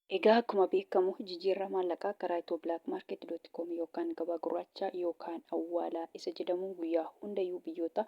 Egaa akkuma beekamu jijjiirraa maallaqaa karaa ethio-blackmarket.com yookaan gabaa gurraacha yookaan awwaalaa isa jedhamu guyyaa hundayyuu biyyoota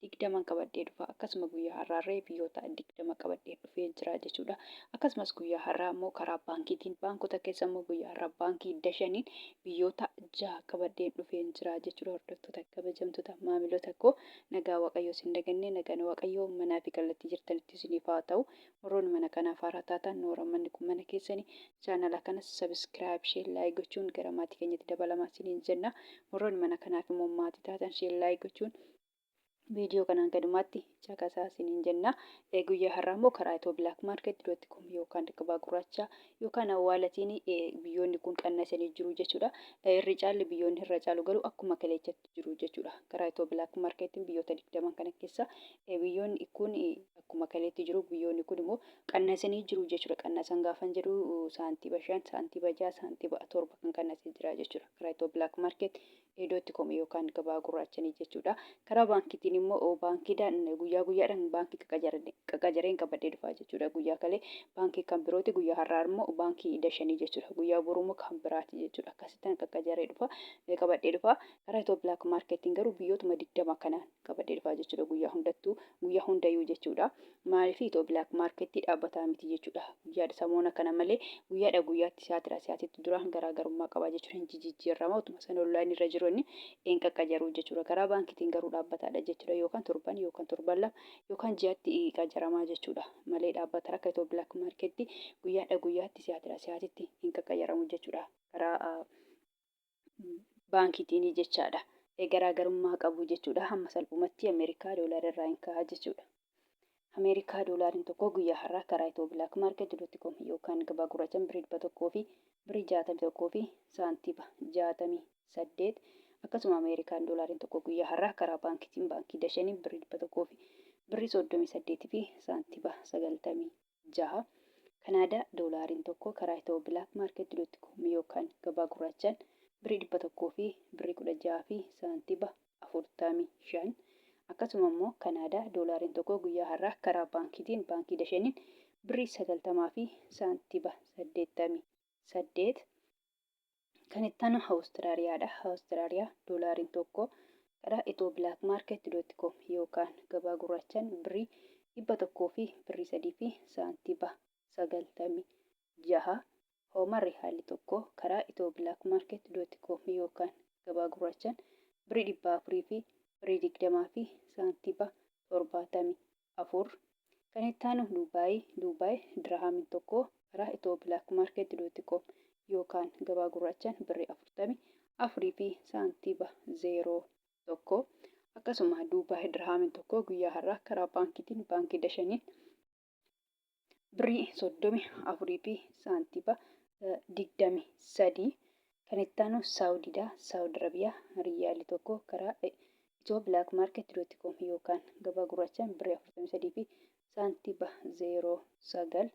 20 qabadhee dhufa. Akkasuma guyyaa har'aarree biyyoota 20 qabadhee dhufee jira jechuudha. Akkasumas guyyaa har'aa immoo karaa baankiitiin baankota keessa immoo guyyaa har'aa baankii Dashaniin biyyoota 6 qabadhee dhufee jira jechuudha. Hordoftoota kabajamtoota maamilota koo, nagaa Waaqayyoo isin dagannee, nagaan Waaqayyoo manaa fi kallattii jirtanitti isiniif haa ta'u. Warroonni mana kanaaf haaraa taatan, noora, manni kun mana keessani. Chaanala kanas subscribe, share, like gochuun gara maatii keenyatti dabalamaa isiniin jenna. Warroonni mana kanaaf immoo maatii taatan, share, like gochuun viidiyoo kanaan gadumaatti caqasaa isiniin jenna. Guyyaa har'aa immoo karaa ethio-blackmarket.com yookaan gabaa gurraacha yookaan awwaalatiin biyyoonni kun qannasanii jiru jechuudha. Irri caalli biyyoonni irra caalu garuu akkuma kaleechatti jiru jechuudha. Karaa Ethio Black Marketiin biyyoota 20 kana keessa biyyoonni kun akkuma kaleetti jiru, biyyoonni kun immoo qannasanii jiru jechuudha. Qannasan gaafan jedhu saantiiba 5, saantiiba 6, saantiiba 7 kan qannasee jira jechuudha. Karaa Ethio Black Market dot com yookaan gabaa gurraachanii jechuudha. Karaa baankiitiin immoo baankiidhaan guyyaa guyyaadhaan baankii qaqajareen qabadhee dhufaa jechuudha. Guyyaa kalee baankii kan birooti, guyyaa har'aa immoo baankii Dashanii jechuudha. Guyyaa boruu immoo kan biraati jechuudha. Akkasittiin qaqqajaree dhufa, qabadhee dhufa. Karaa Ethio Black Marketiin garuu biyyootuma 20 kanaan qabadhee dhufaa jechuudha. Guyyaa hundattuu, guyyaa hundayyuu jechuudha. Maaliif Ethio Black Marketii dhaabbataa miti jechuudha. Guyyaa samoona kana malee guyyaadha guyyaatti, sa'aatiidha sa'aatiitti duraan garaagarummaa qaba jechuudha. Hin jijjiirama, utuma sana online irra jiru inni hin qaqqajaruu jechuudha. Karaa baankiitiin garuu dhaabbataadha jechuudha. Yookaan torban, yookaan torban 2, yookaan ji'atti qajaramaa jechuudha. Malee dhaabbata akka Ethio Black Marketii guyyaadha guyyaatti, sa'aatiidha sa'aatiitti hin qaqqajaramu jechuudha. Karaa baankiitiin jechaadha. Garaagarummaa qabu jechuudha. Hamma salphumatti Ameerikaa doolaara irraa hin ka'a jechuudha. Ameerikaa doolaariin tokko guyyaa har'aa karaa Ethio Black Market dot com yookaan gabaa gurraachaan birrii 100 fi birrii 61 fi saantiiba 68. Akkasuma Ameerikaan doolaariin tokko guyyaa har'aa karaa baankiitiin baankii Dashanii birrii 100 fi birrii 38 fi saantiiba 96. Kanaadaa doolaariin tokko karaa Ethio Black Market dot com yookaan gabaa gurraachaan birrii 100 fi birrii 16 fi saantiiba 45. Akkasuma immoo Kanaadaa doolaariin tokko guyyaa har'aa karaa baankiitiin baankii Dashaniin birrii 90 fi saantiiba 88. Kan itti aanu Awustiraaliyaadha. Awustiraaliyaa doolaariin tokko karaa Ethio Black Market dot com yookaan gabaa gurraachaan birrii 100 fi birrii 3 fi saantiiba 96. Hoomar rihaalli tokko karaa Ethio Black Market dot com yookaan gabaa gurraachaan birrii 400 fi birrii 20 fi saantiiba 74. Kan itti aanu Duubaay. Duubaay dirhaamiin tokko karaa Ethio Black Market dot com yookaan gabaa gurraachaan birrii 44 fi saantiiba 01. Akkasuma Duubaay dirhaamiin tokko guyyaa har'aa karaa baankiitiin baankii Dashaniin birrii 34 fi saantiiba 23. Kan itti aanu Saawudiidha. Saawud Arabiyaa riyyaalli tokko karaa Ethio Black Market dot com yookaan gabaa gurraachaan birrii 43 fi saantiiba 09.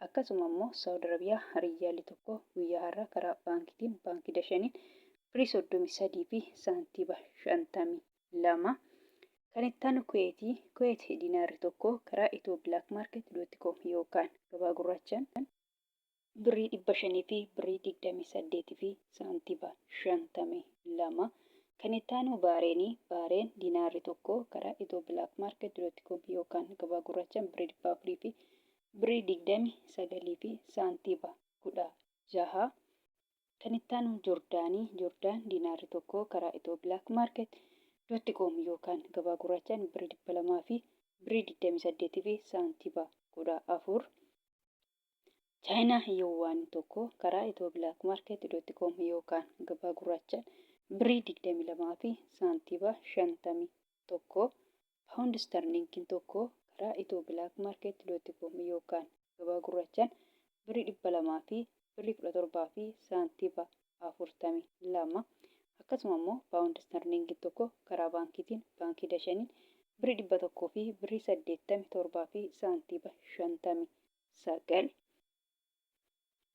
Akkasuma immoo Saawud Arabiyaa riyyaalli tokko guyyaa har'aa karaa baankiitiin baankii Dashaniin birrii 33 fi saantiiba 52. Kan itti aanu Kuweetii. Kuweet dinaarri tokko karaa Ethio Black Market dot com yookaan gabaa gurraachaan birrii 500 fi birrii 28 fi saantiiba 52. Kan itti aanu Baareenii. Baareen dinaarri tokko karaa Ethio Black Market dot com yookaan gabaa gurraachaan birrii 400 fi birrii 29 fi saantiiba 16. Kan itti aanu Joordaanii. Joordaan dinaarri tokko karaa Ethio Black Market dot com yookaan gabaa gurraachaan birrii 200 fi birrii 28 fi saantiiba 14. Chaayinaa yuwaan tokko karaa Ethio Black Market dot com yookaan gabaa gurraachaan birrii 22 fi saantiiba 51. Paawundi sterlingiin tokko karaa Ethio Black Market dot com yookaan gabaa gurraachaan birrii 200 fi birrii 17 fi saantiiba 42. Akkasuma immoo paawundi sterlingiin tokko karaa baankiitiin baankii Dashaniin birrii 100 fi birrii 87 fi saantiiba 59.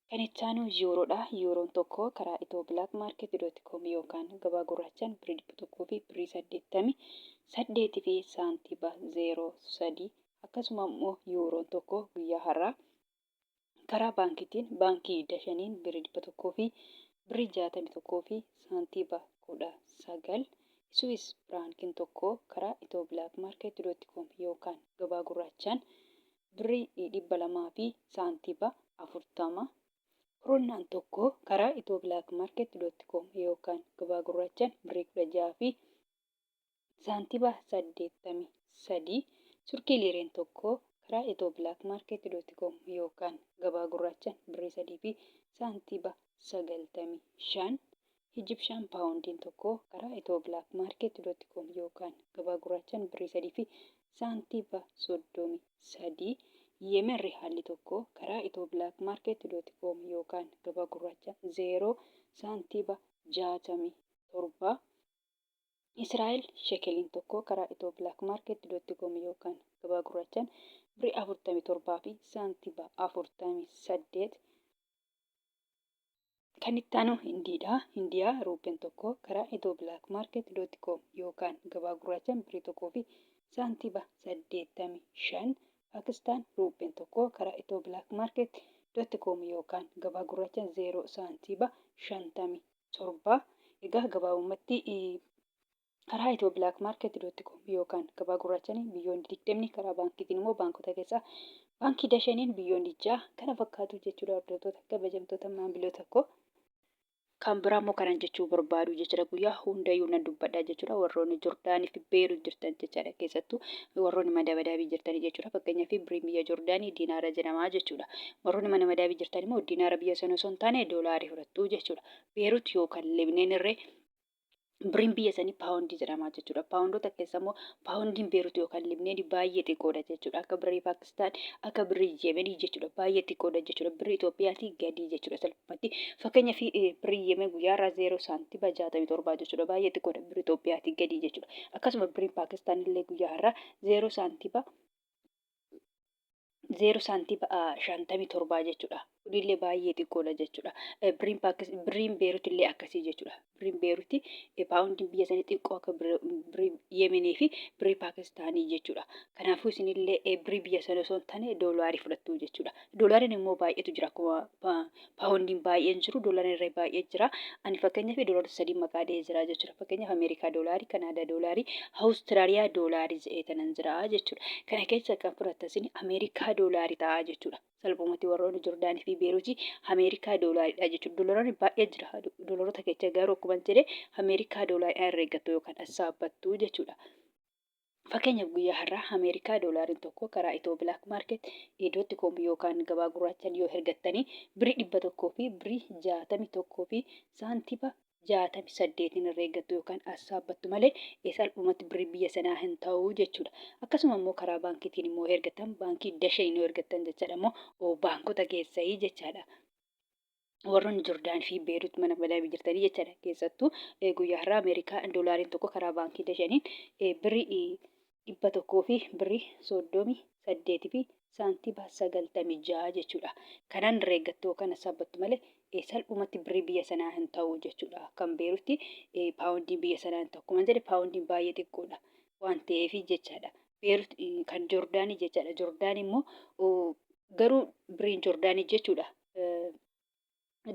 Kan itti aanu yuuroodha. Yuuroon tokko karaa Ethio Black Market dot com yookaan gabaa gurraachaan birrii 100 fi birrii 88 fi saantiiba 03. Akkasuma immoo yuuroon tokko guyyaa har'aa Karaa baankiitiin baankii Dashaniin birrii 100 fi birrii 61 fi saantiiba 19. Swiss Firaankiin tokko karaa ethioblakmarket.com yookaan gabaa gurraachaan birrii 200 fi saantiiba 40. Koroonnaan tokko karaa ethioblakmarket.com yookaan gabaa gurraachaan birrii 16 fi saantiba 83. Turkii liireen tokko karaa ethioblakmarket.com yookaan gabaa gurraachaan birrii 3 fi saantiba 95. Ijibshaan paawundiin tokko karaa ethioblakmarket.com yookaan gabaa gurraachaan birrii 3 fi saantiba 33. Yemen rihaalli tokko karaa ethioblakmarket.com yookaan gabaa gurraachaan 0 saantiba 67. Israa'el shekeliin tokko karaa ethioblakmarket.com yookaan gabaa gurraachaan birrii 47 fi saantiba 48. Kan itti aanu Hindiidha. Hindiyaa ruuppeen tokko karaa ethioblakmarket.com yookaan gabaa gurraachaan birrii 1 fi saantiba 85. Paakistaan ruuppeen tokko karaa ethioblakmarket.com yookaan gabaa gurraachaan 0 saantiba 57. Egaa gabaabumatti karaa ethioblakmarket.com yookaan gabaa gurraachaan biyyoonni 20, karaa baankiitiin immoo baankota keessaa baankii Dashaniin biyyoonni 6 kana fakkaatu jechuudha, hordoftoota kabajamtoota maamiloota koo. Kan biraa immoo kanan jechuu barbaadu jechuudha, guyyaa hundayyuu nan dubbadha jechuudha, warroonni Jordaanii fi Beerut jirtan jechaadha, keessattuu warroonni mana madaabii jirtanii jechuudha. Fakkeenyaaf birriin biyya Jordaanii diinaara jedhama jechuudha. Warroonni mana madaabii jirtan immoo diinaara biyya sana osoo hin taane doolaarii fudhattu jechuudha. Beerut yookaan Libneen irree birriin biyya sanii paawundii jedhama jechuudha. Paawundoota keessa immoo paawundiin Beerut yookaan Libneen baay'ee xiqqoodha jechuudha. Akka birrii Paakistaan, akka birrii Yemenii jechuudha. Baay'ee xiqqoodha jechuudha. Birrii Itoophiyaatii gadi jechuudha salphumatti. Fakkeenyaaf birrii Yemen guyyaa irraa 0 saantiba 67 jechuudha. Baay'ee xiqqoodha, birrii Itoophiyaatii gadi jechuudha. Akkasuma birriin Paakistaan illee guyyaa har'aa 0 saantiba 0 saantiba 57 jechuudha. Kunillee baay'ee xiqqoodha jechuudha. Birriin Paakis birriin Beerut illee akkasii jechuudha. Birriin Beeruti paawundiin biyya sanii xiqqoo akka birrii Yemenii fi birrii Paakistaanii jechuudha. Kanaafuu isinillee birrii biyya sana osoo hin taane doolaarii fudhattu jechuudha. Doolaariin immoo baay'eetu jira, akkuma paawundiin baay'een jiru doolaariin irra baay'ee jira. Ani fakkeenyaaf doolaarota sadii maqaa dhahee jira jechuudha. Fakkeenyaaf Ameerikaa doolaarii, Kanaadaa doolaarii, Awustiraaliyaa doolaarii jedhee tanan jira jechuudha. Kana keessa kan fudhattan isin Ameerikaa doolaarii ta'a jechuudha. Salphumatti warroonni Jordaanii fi Beeruutii Ameerikaa doolaariidha jechuudha. Doolaroonni baay'ee jira. Doolaroota keessa garuu akkuma jedhe Ameerikaa doolaariidhaan herreeggattu yookaan assaabbattu jechuudha. Fakkeenyaaf guyyaa har'aa Ameerikaa doolaariin tokko karaa Itoo Black Market dot com yookaan gabaa gurraachaan yoo hergattanii birrii 100 fi birrii 61 fi saantiba 68n herreeggattu yookaan assaabbattu malee salphumatti birrii biyya sanaa hin ta'u jechuudha. Akkasuma immoo karaa baankiitiin immoo hergattan, baankii Dasheen yoo hergattan jechaadha immoo baankota keessayii jechaadha. Warroonni Jordaan fi Beerut mana madaamii jirtanii jechaadha. Keessattuu guyyaa har'aa Ameerikaa doolaariin tokko karaa baankii Dashaniin birrii 100 fi birrii 38 fi saantiba 96 jechuudha. Kanaan herreeggattu yookaan assaabbattu malee salphumatti birrii biyya sanaa hin ta'u jechuudha. Kan Beerutti paawundiin biyya sanaa hin ta'u. Akkuma jedhe paawundiin baay'ee xiqqoodha waan ta'eef jechaadha. Beerut kan Jordaanii jechaadha. Jordaan immoo garuu birriin Jordaanii jechuudha.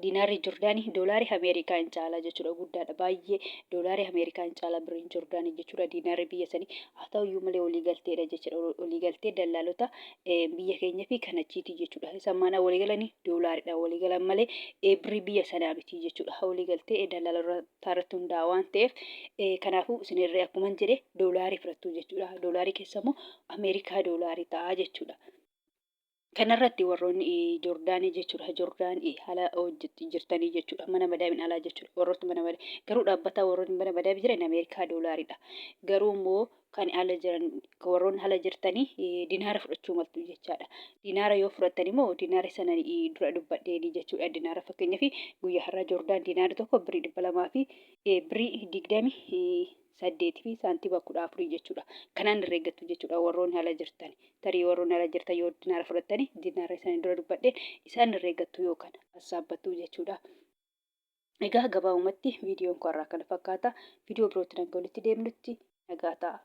Diinaarri Jordaanii doolaarii Ameerikaa hin caala jechuudha. Guddaadha baay'ee, doolaarii Ameerikaa hin caala birriin Jordaanii jechuudha. Diinaarri biyya sanii haa ta'u iyyuu malee walii galteedha jechuudha. Walii galtee dallaalota biyya keenya fi kan achiiti jechuudha. Isaan maana walii galanii doolaariidha walii galan malee birrii biyya sanaa miti jechuudha. Walii galtee dallaalota irratti hundaa'a waan ta'eef, kanaafuu isin irree akkuma jedhe doolaarii fudhattu jechuudha. Doolaarii keessa immoo Ameerikaa doolaarii ta'a jechuudha. Kanarratti warroonni Jordaanii jechuudha. Jordaan haala hojjetti jirtanii jechuudha. Mana madaamiin alaa jechuudha. Warroota mana madaamii garuu dhaabbataa warroonni mana madaamii jiran Ameerikaa doolaariidha. Garuu immoo kan ala jiran warroonni ala jirtanii dinaara fudhachuu maltu jechaadha. Dinaara yoo fudhattan immoo dinaara sana dura dubbadheeni jechuudha. Dinaara fakkeenyaaf guyyaa har'aa Jordaan dinaarri tokko birrii 200 fi birrii 28 fi saantiba 14 jechuudha. Kanaan herreeggattu jechuudha warroonni ala jirtan. Tarii warroonni ala jirtan yoo dinaara fudhattani dinaara isaanii dura dubbadheen isaan herreeggattu yookaan assaabbattu jechuudha. Egaa gabaabumatti viidiyoon koo har'aa kana fakkaata. Viidiyoo birootti nagaa walitti deemnutti nagaa ta'a.